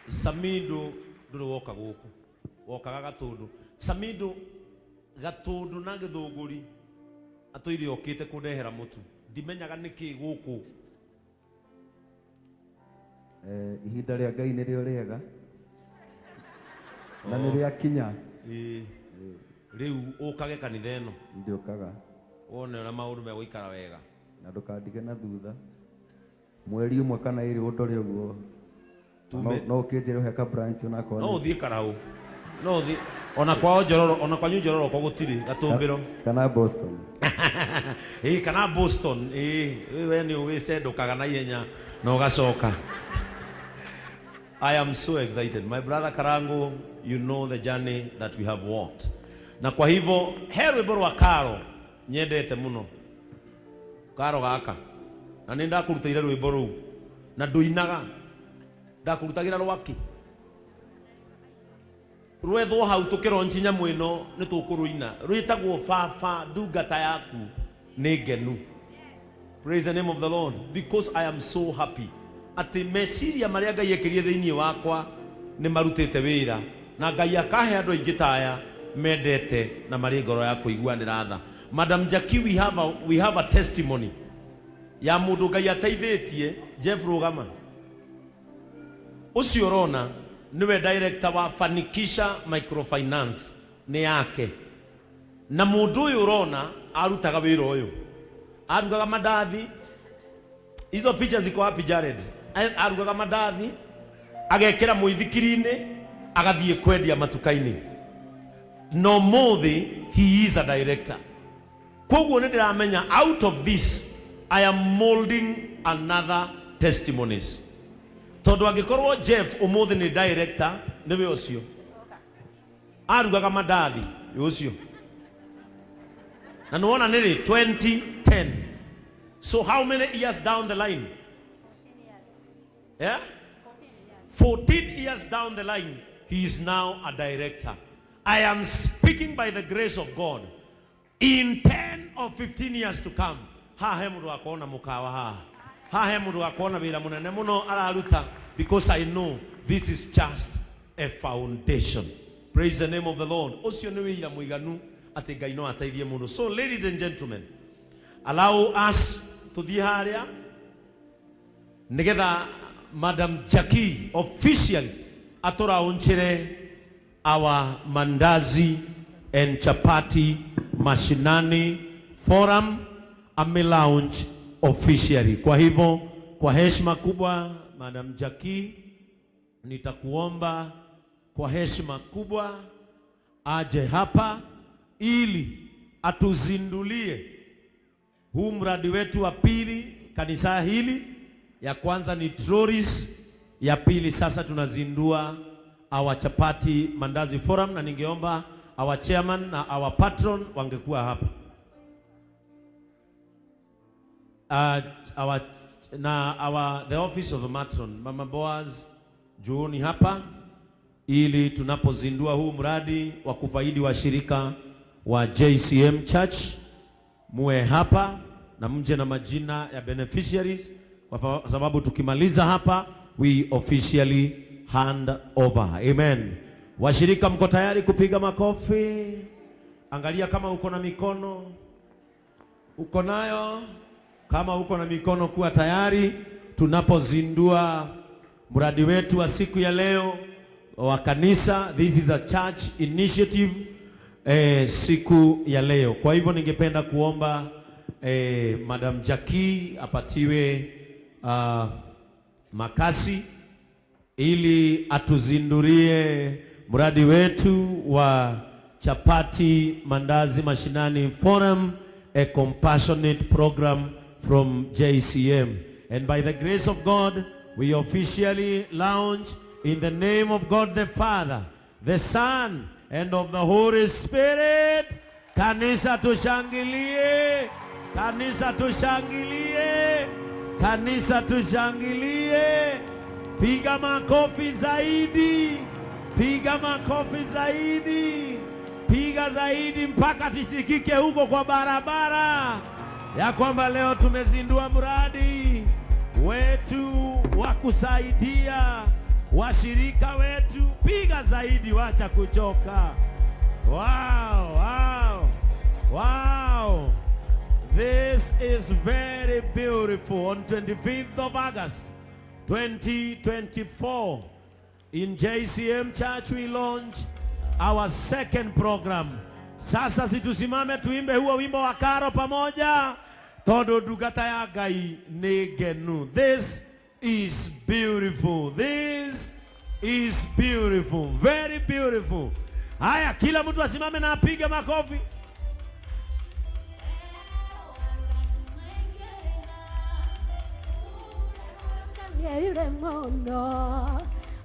Samido ndũrĩ woka gũkũ, wokaga Gatũndũ. Samido Gatũndũ na Gĩthũngũri atũire okĩte kũndehera mũtu, ndimenyaga nĩkĩ gũkũ. Ihinda rĩa Ngai nĩrĩo rĩega na nĩ rĩakinya. Ĩĩ, rĩu ũkage kanitha ĩno. Ndĩũkaga. Wone ũrĩa maũndũ megũikara wega. Na ndũkandige na thutha. Mweri ũmwe kana ĩrĩ ũndore ũguo. Tume. No ũkĩnjĩre ũhe ka branch onakorwo No nĩ- ũthiĩ Karaũ. No ũthiĩ ona kwao Njororo, ona kwanyu Njororo ko gũtirĩ Gatũmbĩro. Kana Boston. Ĩĩ, kana Boston. Ĩĩ, we nĩ ũgĩcendũkaga na ihenya na ũgacoka. I am so excited. My brother Karango, you know the journey that we have walked. Na kwa hivyo, he rwĩmbo rwa Karo nyendete mũno. Karo gaka. Na nĩ ndakũrutĩire rwĩmbo rũu. Na ndũinaga. Ndakũrutagĩra rwakĩ? Rwethwo hau tũkĩronchi nyamũ ĩno nĩ tũkũrũina. Rwĩtagwo Baba ndungata yaku nĩ ngenu. Praise the name of the Lord. Because I am so happy. Atĩ meciria marĩa Ngai ekĩrire thĩinĩ wakwa nĩ marutĩte wĩra. Na Ngai akahe andũ aingĩ ta aya mendete na marĩ ngoro ya kũiguanĩra tha. Madam Jackie, we have a testimony ya mũndũ Ngai ateithĩtie. Jeff rũgama. Ũcio ũrona nĩwe director wa Fanikisha Microfinance, nĩ yake. Na mũndũ ũyũ ũrona arutaga wĩra ũyũ, arugaga mandathi. Hizo picha ziko wapi, Jared? Arugaga mandathi agekĩra mũithikiri-inĩ agathiĩ kwendia matuka-inĩ. No mũthĩ he is a director. Koguo nĩ ndĩramenya out of this I am molding another testimonies. Tondũ angĩkorwo Jeff ũmũthĩ nĩ director, nĩwe ũcio arugaga mandathi ũcio, na nĩwona nĩ rĩ 2010, so how many years down the line? Yeah, 14 years down the line he is now a director. I am speaking by the grace of God, in 10 or 15 years to come, haha he mũndũ wakorwo na mũkawa, haha haha he mũndũ wakorwo na wĩra mũnene mũno araruta, because I know this is just a foundation. Praise the name of the Lord. Ũcio nĩ wĩira mũiganu atĩ Ngai no ateithie mũndũ. So ladies and gentlemen, allow us tũthiĩ harĩa nĩgetha Madam Jackie officially atũraunchĩre our Mandazi and Chapati Mashinani Forum ame launch officially. Kwa hivyo, kwa heshima kubwa, Madam Jackie, nitakuomba kwa heshima kubwa aje hapa ili atuzindulie huu mradi wetu wa pili kanisa hili. Ya kwanza ni trolleys, ya pili sasa tunazindua our Chapati Mandazi Forum, na ningeomba our chairman na our patron wangekuwa hapa. Our, na our, the office of the matron, Mama Boaz, njooni hapa ili tunapozindua huu mradi wa kufaidi washirika wa JCM Church, muwe hapa na mje na majina ya beneficiaries, kwa sababu tukimaliza hapa we officially hand over. Amen. Washirika, mko tayari kupiga makofi? Angalia kama uko na mikono. Uko nayo? Kama uko na mikono, kuwa tayari tunapozindua mradi wetu wa siku ya leo wa kanisa. This is a church initiative siku ya leo. Kwa hivyo ningependa kuomba Madam Jackie apatiwe makasi ili atuzindurie mradi wetu wa Chapati Mandazi Mashinani Forum, a compassionate program from JCM. And by the grace of God, we officially launch in the name of God the Father, the Son, and of the Holy Spirit. Kanisa tushangilie, kanisa tushangilie, kanisa tushangilie. Piga makofi zaidi, piga makofi zaidi, piga zaidi mpaka tisikike huko kwa barabara ya kwamba leo tumezindua mradi wetu wa kusaidia Washirika wetu, piga zaidi, wacha kuchoka. Wow, wow. This is very beautiful. On 25th of August 2024 in JCM Church we launch our second program. Sasa si tusimame tuimbe huo wimbo wa karo pamoja, tondu ndungata ya Ngai nĩ ngenu. This is beautiful. This is beautiful. Very beautiful. Haya, kila mtu asimame na apige makofi. Mierire mũno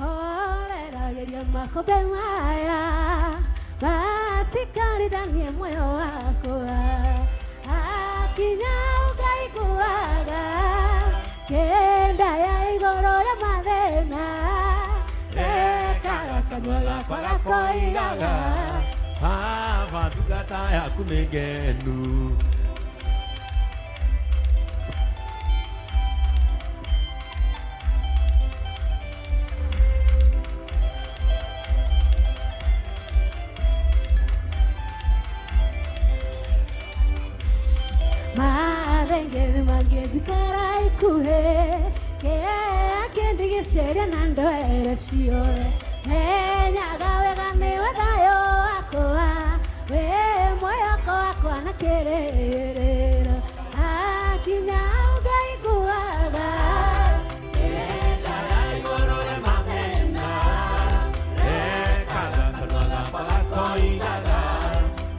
horerageria makombe maya matikariranie muoyo wakwa akinya ũkaiguaga kenda ya igũrũ rĩa mathĩna rekaga kanua gakwa gakoigaga Baba, ndungata yaku nĩ ngenu. Mathengeri mangĩnjikara ikuhĩ kĩndigicĩria na ndwere ciothe menyaga wega nĩwe thayũ wakwa wĩ mwĩhoko wakwa na kĩrĩgĩrĩro akinya ũkaiguaga Kenda ya igũrũ rĩa mathĩna, rekaga kanua gakwa gakoigaga,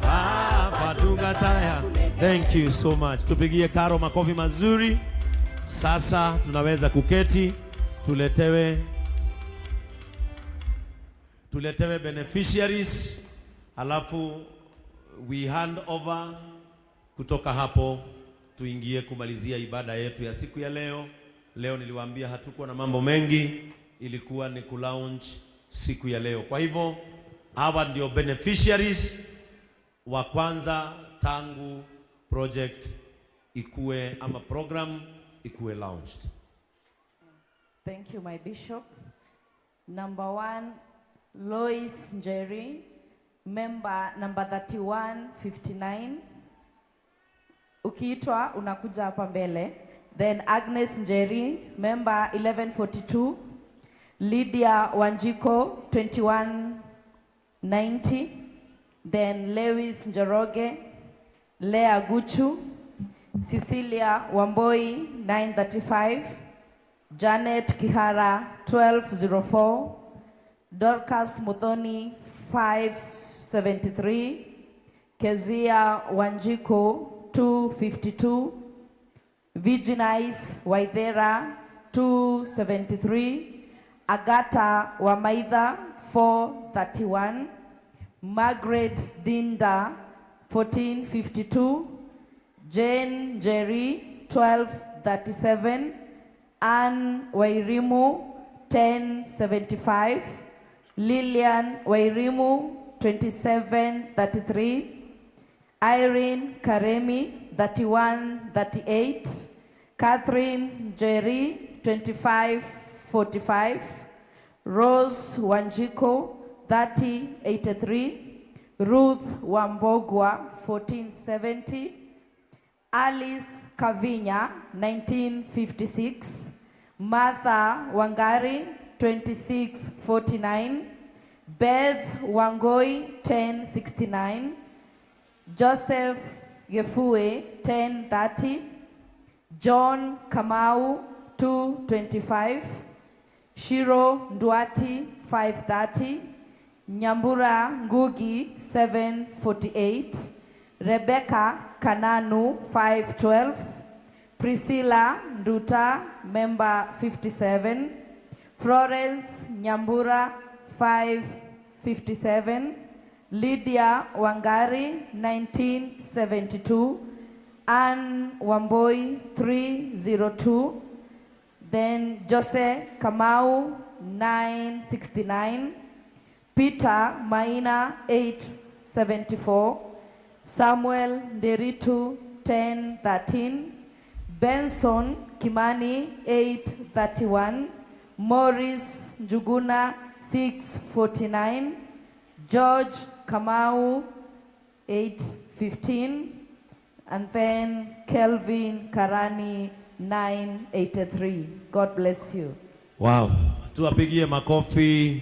Baba, ndungata yaku. Thank you so much. Tupigie Karo makofi mazuri. Sasa tunaweza kuketi, tuletewe beneficiaries, alafu we hand over. Kutoka hapo tuingie kumalizia ibada yetu ya siku ya leo. Leo niliwaambia hatukuwa na mambo mengi, ilikuwa ni kulaunch siku ya leo. Kwa hivyo hawa ndio beneficiaries wa kwanza tangu project ikue ama program ikue launched. Thank you, my bishop. Number one, Lois Njeri, member number 3159. Ukiitwa unakuja hapa mbele. Then Agnes Njeri, member 1142. Lydia Wanjiko, 2190. Then Lewis Njoroge, Lea Guchu, Cecilia Wamboi, 935. Janet Kihara, 1204. Dorcas Muthoni, 573. Kezia Wanjiko, 252. Virginice Waithera, 273. Agata Wamaitha, 431. Margaret Dinda, 1452. Jane Jerry, 1237. Ann Wairimu, 1075. Lillian Wairimu, 2733. Irene Karemi, 3138. Catherine Jerry, 2545. Rose Wanjiko, 3083. Ruth Wambogwa, 1470. Alice Kavinya, 1956. Martha Wangari, 2649. Beth Wangoi, 1069. Joseph Gefue, 1030. John Kamau, 225. Shiro Nduati, 530. Nyambura Ngugi, 748. Rebecca Kananu, 512. Priscilla Nduta, member 57. Florence Nyambura, 557. Lydia Wangari, 1972. Ann Wamboi, 302. Then Jose Kamau, 969. Peter Maina, 874. Samuel Nderitu, 1013. Benson Kimani, 831. Maurice Njuguna 649, George Kamau 815, and then Kelvin Karani 983. God bless you. Wow, tuwapigie makofi.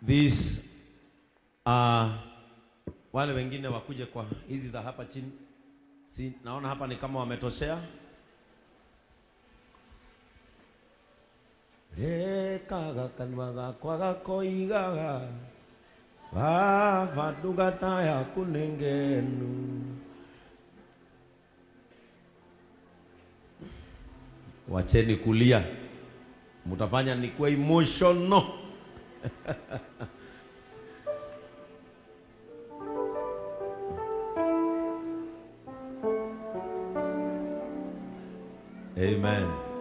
These are wale wengine wakuje kwa hizi za hapa chini. Si, naona hapa ni kama wametoshea. Rekaga kanwa gakwa gakoigaga Baba ndungata yaku nĩ ngenu. Wacheni kulia, mutafanya nikuwe emotional. Amen.